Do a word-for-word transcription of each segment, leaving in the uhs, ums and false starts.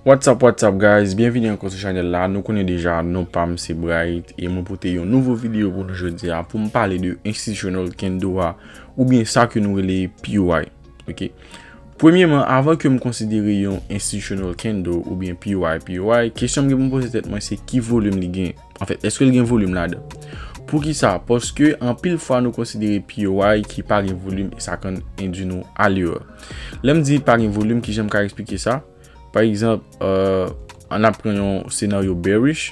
What's up, what's up, guys? Byenvini ankò sou chanèl la. Nou konnen deja, non pa m se Bright e mwen pote yon nouvo videyo pou nou jodi a pou m pale de institutional candle a, oubyen sa ke nou rele P O I. Ok? Premyeman, avan ke m konsidere yon institutional candle oubyen P O I, P O I, kesyon m gen pou m poze tèt mwen se ki volim li gen. Anfèt, èske l gen volim ladan? Poukisa? Paske anpil fwa nou konsidere P O I ki pa gen volim e sa konn endui nou a lerè. Lè m di pa gen volim, kijan m ka eksplike sa? Pa egzanp, euh, ann ap pran yon senaryo bearish.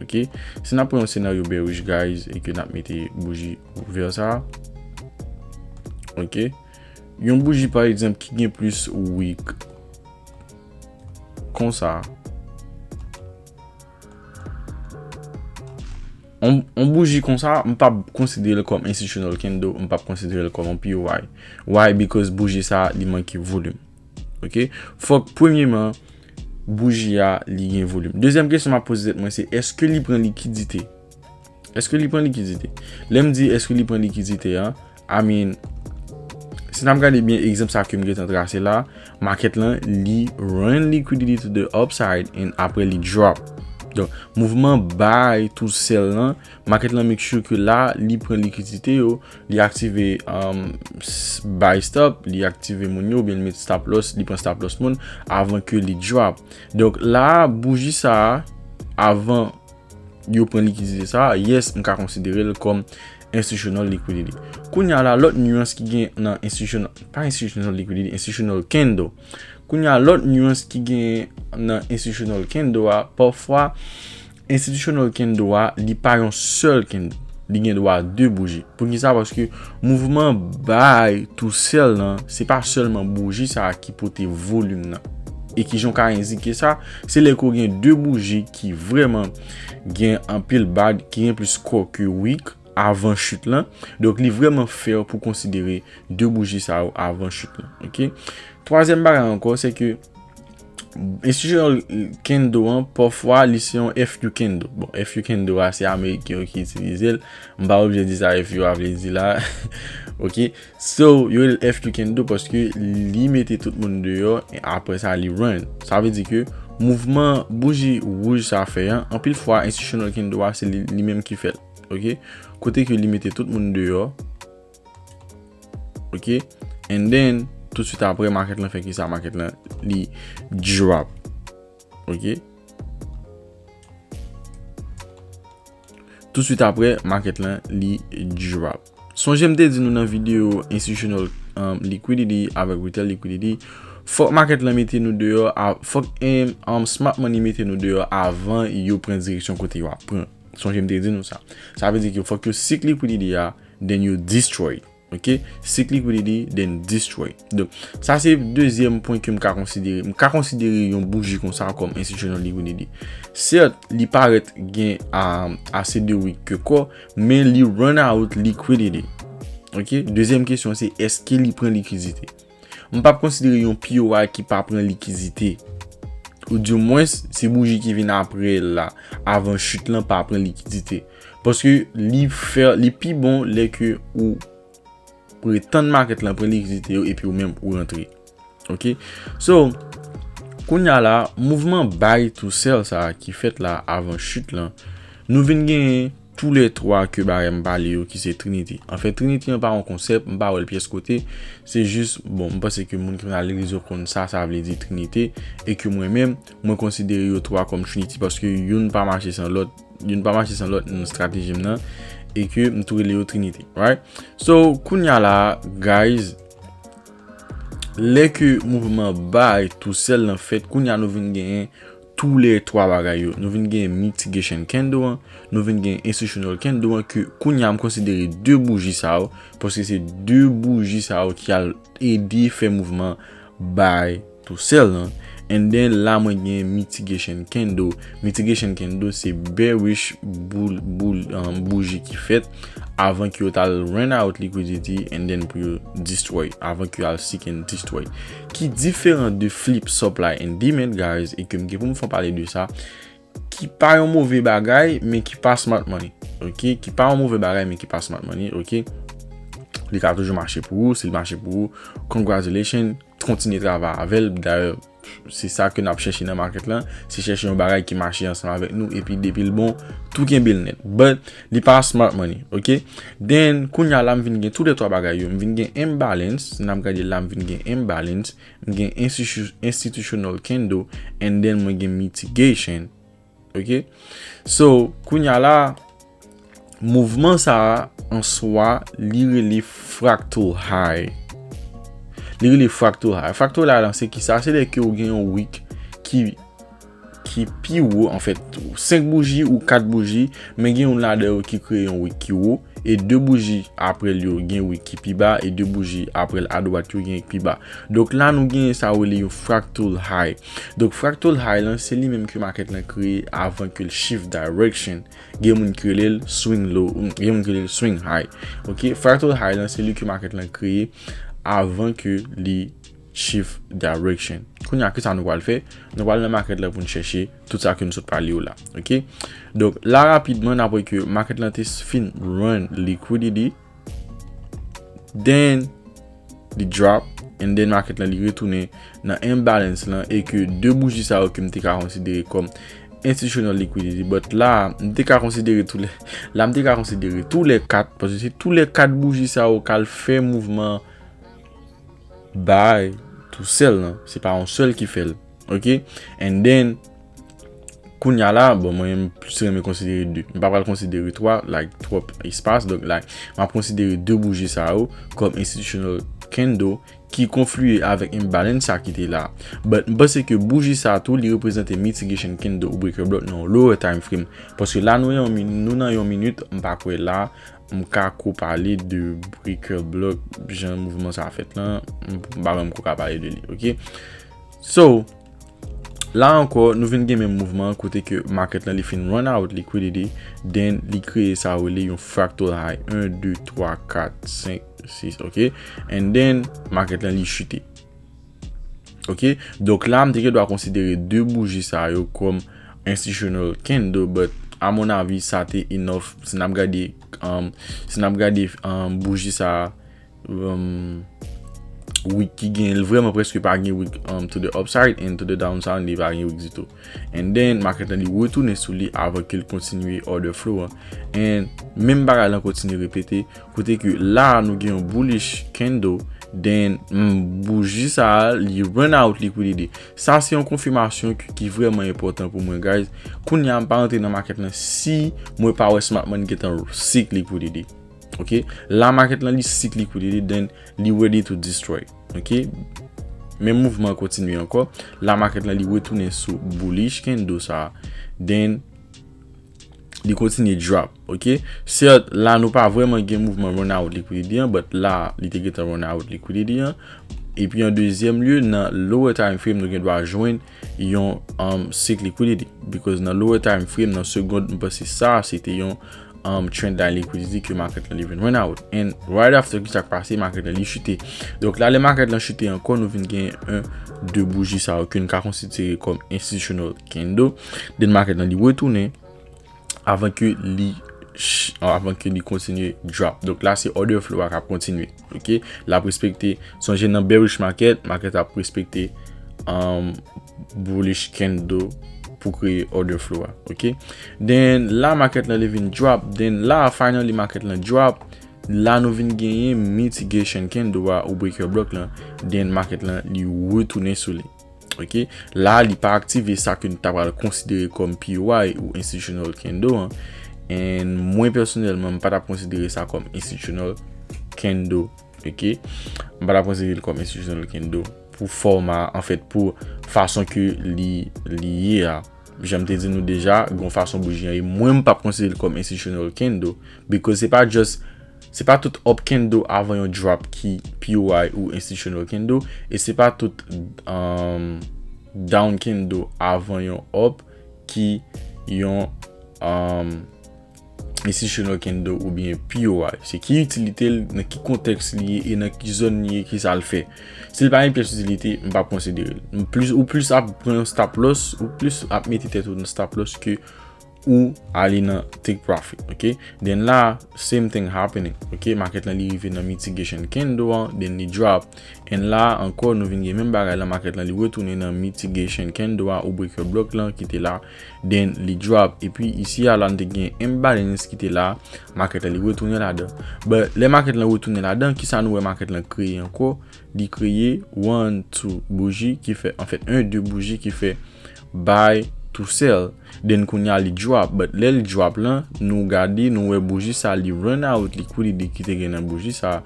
Ok? Si n ap pran yon senaryo bearish, guys, e ke n ap mete bouji vè sa. Ok? Yon bouji, pa egzanp, ki gen plis wick konsa. On, on bouji konsa, m p ap konsidere l kòm institutional candle, m p ap konsidere l kòm on P O I. Why? Because bouji sa, li manke volim. Ok? Fòk, premyeman, bouji a, li gen volim. Dezyèm kesyon m ap poze tèt mwen, se èske li pran likidite? Èske li pran likidite? Lè m di èske li pran likidite a, I mean, si n ap gade byen egzanp sa ke m gentan trase la, market lan, li run liquidity to the upside and apre li drop. Donk, mouvman buy to sell lan, market lan make sure ke la, li pran likidite yo, li aktive, um, s- buy stop, li aktive moun yo, oubyen li met stop loss, li pran stop loss moun avan ke li drop. Donk, la, bouji sa a, avan yo pran likidite sa a, yes, m ka konsidere l kòm institutional liquidity. Kounye a la, lòt nuance ki gen nan institutional, pa institutional liquidity, institutional candle. Kounye a, lòt nuance ki gen nan institutional candle a, pafwa, institutional candle a, li pa yon sèl candle. Li gen dwa de bouji. Poukisa? Paske mouvman buy to sell lan, se pa sèlman bouji sa a ki pote volim nan. E kijan w ka endike sa? Se lè ke w gen de bouji ki vrèman gen anpil bad, ki gen plis kò ke wick avan chit lan. Donk, li vrèman fè pou konsidere de bouji sa yo avan chit lan. Ok? Twazyèm bagay ankò, se ke institutional candle an, pafwa, li se yon F U candle. Bon, F U candle a, se Ameriken yo ki itilize l. M pa oblije di sa F U a vle di la. Ok? So, yo rele F U candle paske li mete tout moun deyò, e apre sa, li run. Sa vle di ke mouvman bouji wouj sa fè an, anpil fwa, institutional candle a, se li, li menm ki fè l. Ok? Kote ke li mete tout moun deyò. Ok? And then, tout swit apre, market lan fè ki sa? Market lan, li drop. Ok? Tout swit apre, market lan, li drop. Sonje m te di nou nan videyo institutional, um, liquidity avèk retail liquidity, fòk market lan mete nou deyò, a, fòk, em, um, smart money mete nou deyò avan yo pran direksyon kote yo ap pran. Sonje m te di nou sa. Sa vle di ke fòk yo seek liquidity a, then yo destroy. Ok? Seek liquidity, then destroy. Donk, sa se dezyèm pwen ke m ka konsidere. M ka konsidere yon bouji konsa kòm institutional liquidity. Sèt, li parèt gen, a, ase de wick ke kò, men li run out liquidity. Ok? Dezyèm kesyon se, èske li pran likidite? M p ap konsidere yon P O I ki pa pran likidite. Ou di mwens, se bouji ki vin apre l la, avan chit lan pa pran likidite. Paske li fè, li pi bon lè ke ou ret tann market lan pran likidite yo epi ou menm ou rantre. Ok? So, kounye a la, mouvman buy to sell sa a ki fèt la avan chit lan, nou vin genyen toulètwa ke bagay m pale yo ki se Trinite. Anfèt, Trinite an pa yon konsèp, m pa wè l pyès kote. Se jis, bon, m panse ke moun ki konn al legliz yo konn sa, sa vle di Trinite, e ke mwen menm, mwen konsidere yo twa kòm Trinity paske youn pa mache san lòt, youn pa mache san lòt nan estrateji m nan, e ke m tou rele yo Trinite, right? So, kounye a la, guys, lè ke mouvman buy to sell lan fèt, kounye a nou vin genyen toulètwa bagay yo. Nou vin genyen mitigation candle an, nou vin genyen institutional candle an, ke kounye a m konsidere de bouji sa yo, paske se de bouji sa yo ki al ede fè mouvman buy to sell lan. And then la mwen gen mitigation candle. Mitigation candle se bearish boul, boul, um, bouji ki fèt avan ke yo t al run out liquidity and then pou yo destroy, avan ke yo al seek and destroy. Ki diferan de flip supply and demand, guys, e ke m gen pou m fè pale de sa, ki pa yon move bagay, men ki pa smart money. Ok? Ki pa yon move bagay, men ki pa smart money. Ok? Li ka toujou mache pou ou, si l mache pou ou, congratulations, kontinye travay avè l. Dayè, se sa ke n ap chèche nan market lan, se chèche yon bagay ki mache ansanm avèk nou, epi depi l bon, tou kenbe l nèt. But li pa smart money, ok? Then, kounye a la, m vin gen tou lè twa bagay yo. M vin gen imbalance, n ap gade la, m vin gen imbalance, m gen institu-, institutional candle, and then mwen gen mitigation, ok? So, kounye a la, mouvman sa a, an swa, li rele fractal high. Li rele fractal high. Fractal high lan, se ki sa? Se lè ke ou gen yon wick ki, ki pi wo, anfèt, senk bouji ou kat bouji, men gen youn ladan yo ki kreye yon wick ki wo, e de bouji apre l yo gen wick ki pi ba, e de bouji apre l adwat yo gen pi ba. Donk la, nou gen sa yo rele yon fractal high. Donk, fractal high lan, se li menm ke market lan kreye avan ke l shift direction. Gen moun ki rele l swing low, gen moun ki rele l swing high. Ok, fractal high lan, se li ke market lan kreye avan ke li shift direction. Kounye a, ki sa nou pral fè? Nou pral nan market lan pou n chèche tout sa ke nou sot pale yo la. Ok? Donk, la rapidman, n ap wè ke market lan te fin run liquidity. Then, li drop. And then, market lan, li retounen nan imbalance lan. E ke de bouji sa yo ke m te ka konsidere kòm institutional liquidity. But la, m te ka konsidere tou lè, la, m te ka konsidere tou lè kat. Paske se tou lè kat bouji sa yo k al fè mouvman bay tou sèl lan. Se pa yon sèl ki fè l. Ok? And then, kounye a la, bon, mwen, m plis renmen konsidere de. M pa pral konsidere twa, like, twòp espas. Donk, like, m ap konsidere de bouji sa yo kòm institutional candle ki konfliye avèk imbalance sa ki te la. But, m panse ke bouji sa tou, li reprezante mitigation candle ou breaker block nan yon lower time frame. Paske la, nou, yon min-, nou nan yon minit, m pa kwè la, m ka ko pale de breaker block, jan mouvman sa fèt lan, m, m pa menm ko ka pale de li, ok? So, la ankò, nou vin gen menm mouvman kote ke market lan li fin run out liquidity, then li kreye sa rele yon fractal high, en, de, twa, kat, senk, sis, ok? And then, market lan li chite. Ok? Donk la, m te gen dwa konsidere de bouji sa yo kòm institutional candle, but à mon avis, sa te enough. Si n ap gade, um, si n ap gade, um, bouji sa, um, wick ki gen, l vrèman prèske pa gen wick, um, to the upside and to the downside, li pa gen wick ditou. And then, market lan li retounen sou li avan ke l kontinye order flow an. And menm bagay lan kontinye repete, kote ke la nou gen yon bullish candle, then, mm, bouji sa a, li run out liquidity. Sa se yon konfimasyon ki, ki vrèman enpòtan pou mwen, guys. Kounye a, m pa rantre nan market lan si mwen pa wè smart money gentan seek liquidity. Ok? La, market lan li seek liquidity, then li ready to destroy. Ok? Men mouvman an kontinye ankò. La, market lan li retounen sou bullish candle sa a. Then, li kontinye drop, ok? Sèt, la nou pa vrèman gen mouvman run out liquidity an, but la, li te gentan run out liquidity an. Epi an dezyèm lye, nan lower time frame, nou gen dwa jwenn yon, um, seek liquidity. Because nan lower time frame, nan segond, m panse sa, se te yon, um, trend line liquidity ke market lan li vin run out. And right after, ki sa k pase, market lan li chute. Donk la, lè market lan chute ankò, nou vin gen yon, de bouji sa yo ke n ka konsidere kòm institutional candle. Then market lan li retounen avan ke li ch-, avan ke li kontinye drop. Donk la, se order flow a k ap kontinye. Ok? L ap respekte, sonje nan bearish market, market ap respekte, um, bullish candle pou kreye order flow a. Ok? Then la, market lan li vin drop. Then la, finally, market lan drop. La, nou vin genyen mitigation candle a ou breaker block lan. Then market lan, li retounen sou li. Ok? La, li pa aktive sa ke nou ta pral konsidere kòm P O I ou institutional candle an. And mwen, pèsonèlman, m pa t ap konsidere sa kòm institutional candle. Ok? M pa t ap konsidere l kòm institutional candle pou fòma, anfèt, pou fason ke li, li ye a. Jan m te di nou deja, gen yon fason bouji an ye. Mwen, m p ap konsidere l kòm institutional candle. Because se pa just, se pa tout up candle avan yon drop ki P O I ou institutional candle. E se pa tout, um, down candle avan yon up ki yon, um, institutional candle oubyen P O I. Se ki itilite l, nan ki kontèks li ye e nan ki zòn li ye, ki sa l fè. Si l pa gen pyès itilite, m p ap konsidere l. M plis, ou plis ap pran yon stop loss, ou plis ap mete tèt ou nan stop loss ke ou ale nan take profit, ok? Then la, same thing happening, ok? Market lan li rive nan mitigation candle an, then li drop. And la ankò, nou vin gen menm bagay la, market lan li retounen nan mitigation candle a ou breaker block lan ki te la, then li drop. Epi isi a la, nou te gen imbalance ki te la, market lan li retounen ladan. But lè market lan retounen ladan, kisa nou wè market lan kreye ankò? Li kreye one, two bouji ki fè, anfèt, un, deux bouji ki fè buy to sell. Then kounye a li drop. But lè li drop lan, nou gade, nou wè bouji sa li run out liquidity ki te gen nan bouji sa.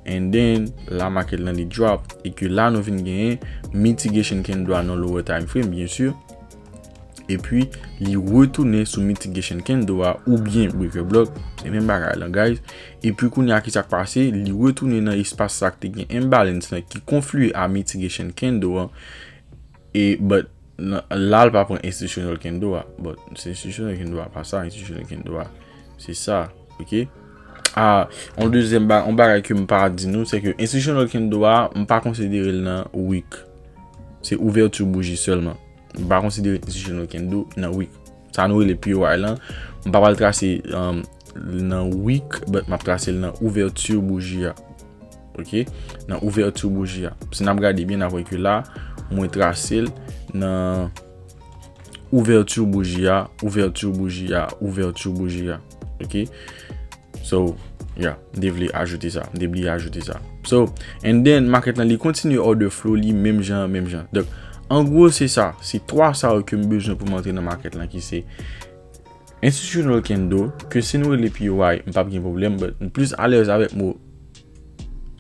And then la market lan li drop. E ke la nou vin genyen mitigation candle a nan lower time frame, byen si. Epi li retounen sou mitigation candle a oubyen breaker block. Se menm bagay lan, guys. Epi kounye a ki sa k pase, li retounen nan espas sa k te gen imbalance lan ki konfliye a mitigation candle an. E, but, la l pa pran institutional candle a. But, se institutional candle a, pa sa, institutional candle a. Se sa, ok? Ah, yon dezyèm ba, yon bagay ke m pa di nou, se ke institutional candle a, m pa konsidere l nan wick. Se ouvèti bouji sèlman. M pa konsidere institutional candle nan wick. Sa nou rele P O I lan, m pa pral trase, um, nan wick, but m ap trase l nan ouvèti bouji a. Ok? Nan ouvèti bouji a. Si n ap gade byen, n ap wè ke la, mwen trase l nan ouvèti bouji a, ouvèti bouji a, ouvèti bouji a. Ok? So, yeah, m te vle ajoute sa. M te bliye ajoute sa. So, and then, market lan, li kontinye order flow li menm jan, menm jan. Donk, an gwo, se sa. Se twa sa yo ke m bezwen pou m antre nan market lan, ki se institutional candle, ke si nou rele P O I, m p ap gen pwoblèm, but m plis alèz avèk mo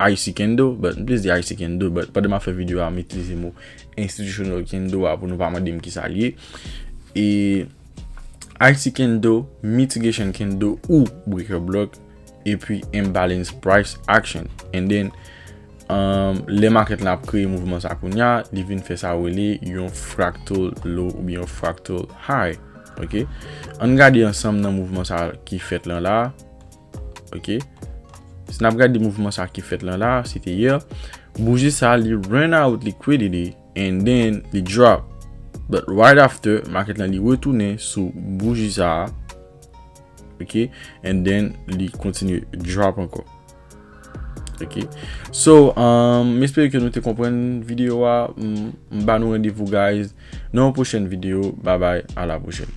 I C candle, but m plis di I C candle, but pandan m ap fè videyo a, m itilize mo institutional candle a pou nou pa mande m kisa l ye. E I C candle, mitigation candle ou breaker block, epi imbalance price action. And then, um, lè market la ap kreye mouvman sa kounye a, li vin fè sa rele yon fractal low oubyen yon fractal high. Ok? Ann gade ansanm nan mouvman sa ki fèt lan la. Ok? Si n ap gade mouvman sa ki fèt lan la, se te yè. Bouji sa li run out liquidity and then li drop. But right after, market lan li retounen sou bouji sa. Ok? And then li kontinye drop ankò. Ok? So, um, m espere ke nou te konprann videyo a. M, m ba nou randevou, guys, nan yon pwochèn videyo. Bye bye, a la pwochèn.